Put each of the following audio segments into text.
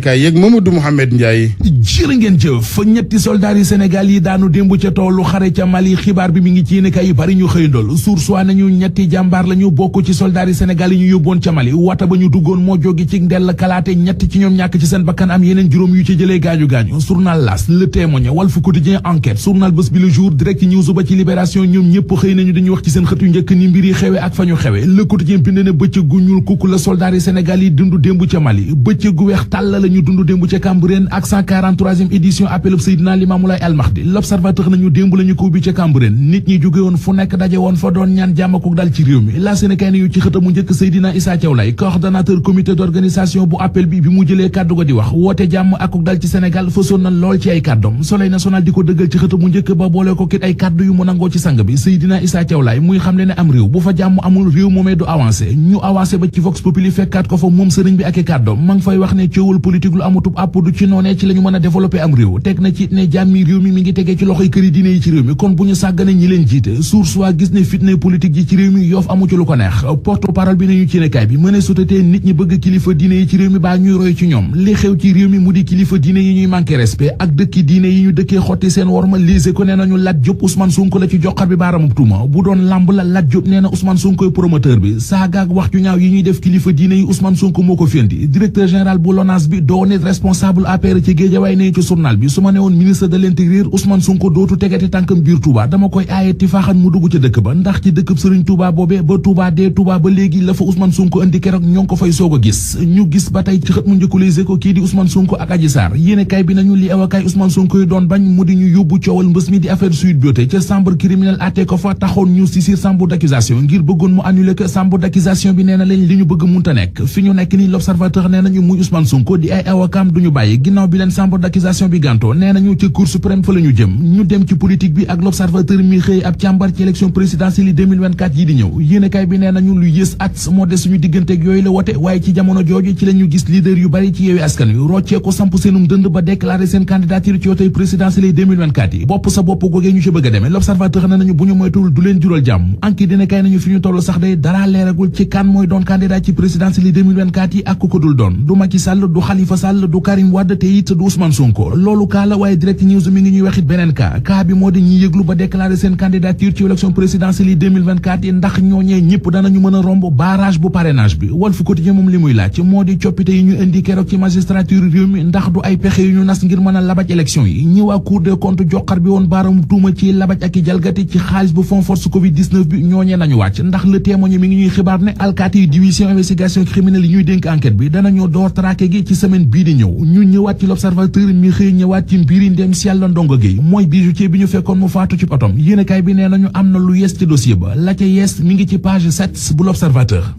yéenekaay yeeg Mamadou Mouhamed Ndiaye. jërë ngeen jëf ñetti soldaar yi Sénégal yi daanu démb ca toolu xare ca Mali xibaar bi mi ngi ci yéenekaay yu bari ñu xëyandool source waa nañu ñetti jàmbaar lañu bokk ci soldaar yi Sénégal yi ñu yóbboon ca Mali wata ba ñu duggoon moo jóge ci ndell kalaate ñetti ci ñoom ñàkk ci seen bakkan am yeneen juróom yu ci jëlee gaañu-gaañu journal L'As Le Témoin Walf Quotidien Enquête journal Bës Bi Le Jour Direct News ba ci Libération ñoom ñëpp xëy nañu dañuy wax ci seen xët yu njëkk ni mbir yi xewe ak fa ñu xewe Le Quotidien bind ne bëccëg gu ñuul kukk la soldaar yi Sénégal yi dund démb ca Mali bëccëg gu weex tàll la ñu dund démb ca Cambérène ak 143e édition appelub Seydina Limamou Laye Al Mahdi L'Observateur nañu démb la ñu ko ubbi ca Cambérène nit ñi jóge woon fu nekk daje woon fa doon ñaan jàmm ak dal ci réew mi la Sénégal yu ci xëtamu njëkk Seydina Issa Thiaw Laye coordonnateur comité d'organisation bu appel bi mu jëlee kàddu ga di wax woote jàmm ak dal ci Sénégal fësoon na lool ci ay kàddoom Soleil national di ko dëggal ci xëtamu njëkk ba boole ko kit ay kàddu yu mu nangoo ci sang bi Seydina Issa Thiaw Laye muy xam le ne am réew bu fa jàmm amul réew moomee du avancé ñu avancé ba ci Vox Populi fekkaat ko fa moom sëriñ bi ak i kàddoom ma ngi fay wax ne coowul politique lu amutub àpp du ci noonee ci la ñu mën a développé am réew teg na ci ne jàmmi réew mi ngi tegee ci loxoy këri diine yi ci réew mi kon bu ñu sàggane ñi leen jiite source waa gis ne fitne politique yi ci réew mi yoof amu ci lu ko neex porte parole bi nañu ci nekaay bi mëne sutatee nit ñi bëgg kilifa diine yi ci réew mi baa ñuy roy ci ñoom li xew ci réew mi mu di kilifa diine yi ñuy manqué respect ak dëkki diine yi ñu dëkkee xotti seen worma lise ko nee nañu Lat Diop Ousmane Sonko la ci joxar bi baaramub tuuma bu doon lamb la Lat Diop nee na Ousmane Sonko promoteur bi saagaak wax ju ñaaw yi ñuy def kilifa diine yi Ousmane Sonko moo ko féndi directeur général bu LONASE bi doon responsable APR ci Guédiawaye ne ci journal bi su ma ne woon ministre de l'intérieur Ousmane Sonko dootu tegati tànkam biir Touba dama koy aaye ti faaxan mu dugg ca dëkk ba ndax ci dëkkub Serigne Touba boobee ba Touba dee Touba ba léegi la fa Ousmane Sonko indi keroog ñoo ngi ko fay soog a gis ñu gis ba tey ci xët mu njëkk Les Échos kii di Ousmane Sonko ak Adji Sarr yéene kay bi nañu li awakaay Ousmane Sonko yi doon bañ mu di ñu yóbbu coowal mbës mi di affaire Sweet Beauté ca chambre criminelle atte ko fa taxoon ñu saisir chambre d'accusation ngir bëggoon mu annuler que chambre d'accusation bi nee na leen li ñu bëgg munta nekk fi ñu nekk ni L'Observateur nee nañu muy Ousmane Sonko di ay awakaam duñu bàyyi ginnaaw bi leen chambre d'accusation bi gàntoo nee nañu ca Cour suprême fa la ñu jëm ñu dem ci politique bi ak L'Observateur mi xëy ab càmbar ci élection présidentielle yi 2024 yi di ñëw yéenekaay bi nee nañu lu yées at moo des suñu digganteeg yooyu la wote waaye ci jamono jooju ci la ñu gis leader yu bari ci Yewwi Askan Wi roccee ko samp seenum dënd ba déclarer seen candidature ci wote présidentielle yi 2024 yi bopp sa bopp googee ñu ci bëgg a demee L'Observateur nee nañu bu ñu moytuwul du leen jural jàmm anki dina kay nañu fi ñu toll sax day dara leeragul ci kan mooy doon candidat ci présidentielle yi 2024 yi ak ku ko dul doon du Macky Sall du Khalifa Sall du Karim Wade te it du Ousmane Sonko loolu kaa la waaye Direct News mi ngi ñuy waxit beneen kaa bi moo di ñi yëglu ba déclarer seen candidature ci élection présidentielle yi 2024 yi ndax ñooñee ñëpp danañu mën a romb barrage bu parrainage bi Walf Quotidien moom li muy laaj moo di coppite yi ñu indi keroog ci magistrature réew mi ndax du ay pexe yu ñu nas ngir mën a labaj élection yi ñëw ak Cour des comptes joxar bi woon baaramu tuuma ci labaj ak i jalgati ci xaalis bu fond force Covid 19 bi ñooñee nañu wàcc ndax Le Témoin mi ngi ñuy xibaar ne alkaati yi division investigation criminelle yi ñuy dénk enquête bi danañoo door traqué gi ci semaine bii di ñëw ñu ñëwaat ci L'Observateur mi xëy ñëwaat ci mbiri ndem si yàlla Ndongo Gueye mooy bijoutier bi ñu fekkoon mu faatu ci otom yéenekaay bi nee nañu am na lu yees ci dossier ba la ca yees mi ngi ci page 7 bu L'Observateur.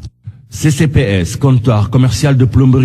CCPS, comptoir commercial de plomberie.